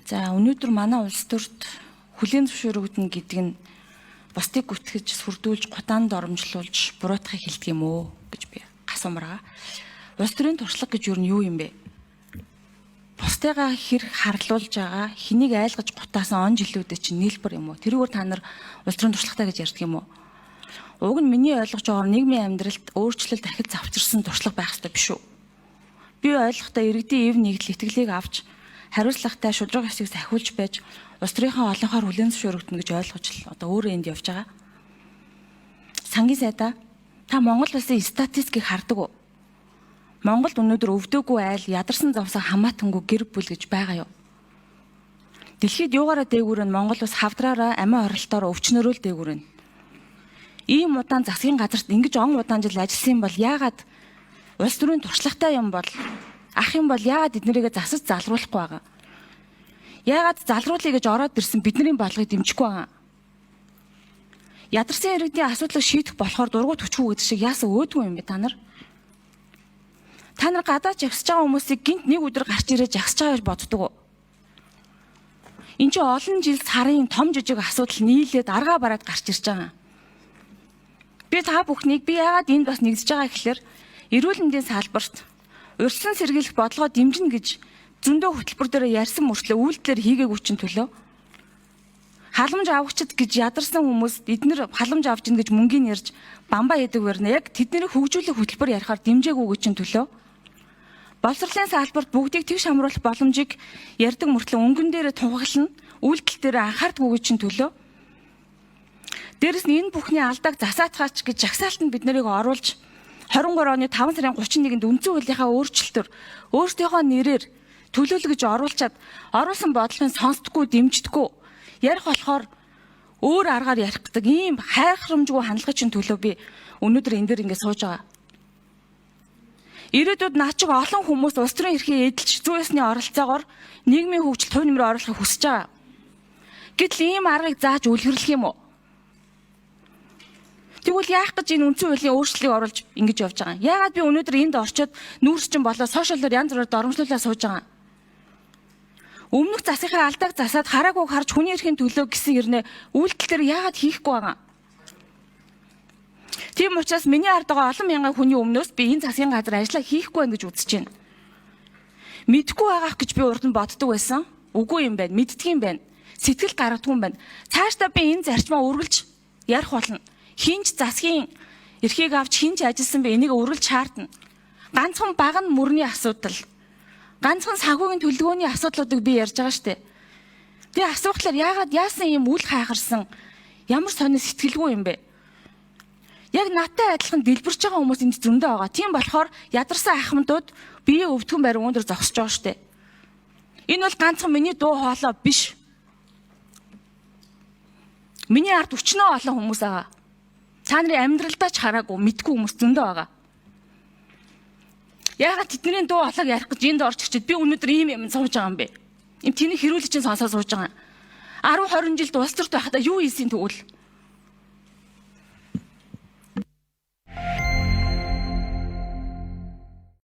За, өнөөдөр манай улс төрд хүлээн зөвшөөрөгдөнө гэдэг нь бусдыг гүтгэж, сүрдүүлж, гутаанд доромжлуулж, буруутгахыг хэлдэг юм уу гэж би асуумаар байгаа. Улс төрийн туршлага гэж юу нь юу юм бэ? Бусдыгаа хэрэг харлуулж байгаа, хэнийг айлгаж гутаасан он жилүүдээ чинь нийлбэр юм уу? Тэрүүгээр та нар улс төрийн туршлагатай гэж ярьдаг юм уу? Уг нь миний ойлгож байгаагаар нийгмийн амьдралд өөрчлөлт дахид завчирсан туршлага байх ёстой биш үү? Би ойлгохдоо иргэдийн эв нэгдэл итгэлийг авч хариуцлагатай шударга ёсыг сахиулж байж улс төрийнхөө олонхоор хүлээн зөвшөөрөгдөнө гэж ойлгож л одоо өөрөө энд явж байгаа. Сангийн сайдаа, та Монгол улсын статистикийг хардаг уу? Монголд өнөөдөр өвдөөгүй айл, ядарсан зовсон хамаатангүй гэр бүл гэж байгаа юу? Дэлхийд юугаараа дээгүүр нь Монгол улс хавдраараа, амиа оролтоор, өвчнөрөө л дээгүүр нь. Ийм удаан засгийн газарт ингэж он удаан жил ажилласан бол яагаад улс төрийн туршлагатай юм бол ах юм бол яагаад эднэрийгээ засаж залруулахгүй байгаа? Яагаад залруулъя гэж ороод ирсэн бидний бодлогыг дэмжихгүй байгаа? Ядарсан иргэдийн асуудлыг шийдэх болохоор дургуй төчгүй гэдэг шиг яасан өөдгөө юм бэ та нар? Та нар гадаад жагсаж байгаа хүмүүсийг гинт нэг өдөр гарч ирээд жагсаж байгаа гэж боддог уу? Энд чинь олон жил сарын том жижиг асуудал нийлээд аргаа бараад гарч ирж байгаа. Би та бүхнийг би яагаад энд бас нэгдэж байгаа гэхлээр эрүүл мэндийн салбарт урьдчилан сэргийлэх бодлогоо дэмжинэ гэж зөндөө хөтөлбөр дээр ярьсан мөртлөө үйлдэлээр хийгээгүй чинь төлөө халамж авахчид гэж ядарсан хүмүүс эднэр халамж авч ин гэж мөнгөний ярьж бамбаа хийдэг вернэ, яг тэдний хөгжүүлэх хөтөлбөр ярихаар дэмжээгүй чинь төлөө боловсролын салбарт бүгдийг тэгш хамруулах боломжийг ярьдаг мөртлөө өнгөн дээр тунхаглана, үйлдэл дээр анхаардаггүй чинь төлөө. Дээрэс нь энэ бүхний алдааг засаатгаач гэж жагсаалтанд бид нарыг оруулж 23 оны 5 сарын 31-нд үндсэн хуулийнхаа өөрчлөлтөөр өөрсдийнхөө нэрээр төлөөлөл гэж оруулчаад оруулсан бодлогыг сонсдоггүй, дэмждэггүй, ярих болохоор өөр аргаар ярих гэдэг ийм хайхрамжгүй хандлагын чинь төлөө би өнөөдөр энэ дээр ингэ сууж байгаа. Ирээдүйд наа чиг олон хүмүүс улс төрийн эрхийг эдэлж зүйн ёсны оролцоогоор нийгмийн хөгжилд хувь нэмрээ оруулахыг хүсэж байгаа. Гэтэл ийм аргыг зааж үлгэрлэх юм уу? Тэгвэл яах гэж энэ үндсэн хуулийн өөрчлөлтийг оруулж ингэж явж байгаа юм? Яагаад би өнөөдөр энд орчоод нүүрс чинь болоо сошиалоор янз бүрээр доромжлуулаад сууж байгаа юм? Өмнөх засгийнхаа алдааг засаад хараагүй харж хүний эрхийн төлөө гэсэн хэрнээ үйлдэл дээр яагаад хийхгүй байгаа юм? Тийм учраас миний ард байгаа олон мянган хүний өмнөөс би энэ засгийн газар ажиллаа хийхгүй байх гэж үзэж байна. Мэдхгүй байгаах гэж би урд нь боддог байсан. Үгүй юм байна, мэддэг юм байна. Сэтгэл гаргадгүй юм байна. Цаашдаа би энэ зарчмаа үргэлж ярих болно. Хинч засгийн эрхийг авч хинч ажилласан бэ, энийг үргэлж шаардна. Ганцхан баг нь мөрний асуудал. Ганцхан санхүүгийн төлөвлөгөөний асуудлуудыг би ярьж байгаа штэ. Тэгээ асуухлаар яагаад яасан юм үл хайхарсан ямар сонио сэтгэлгүй юм бэ? Яг надтай адилхан дэлбэрч байгаа хүмүүс энд зөндөө байгаа. Тийм болохоор ядарсан ахмадууд бие өвдгөн барин өндөр зогсож байгаа штэ. Энэ бол ганцхан миний дуу хоолой биш. Миний ард өчнөө олон хүмүүс байгаа. Та нарын амьдралдаа ч хараагүй, мэдгүй хүмүүс зөндөө байгаа. Яагаад тэдний дуу хоолойг ярих гэж энд орж ирчээд би өнөөдөр ийм юм сууж байгаа юм бэ? Им тэний хэрүүлэг чинь сонсоо сууж байгаа. 10 20 жилд улс төрт байхдаа юу хийсэн тэгвэл?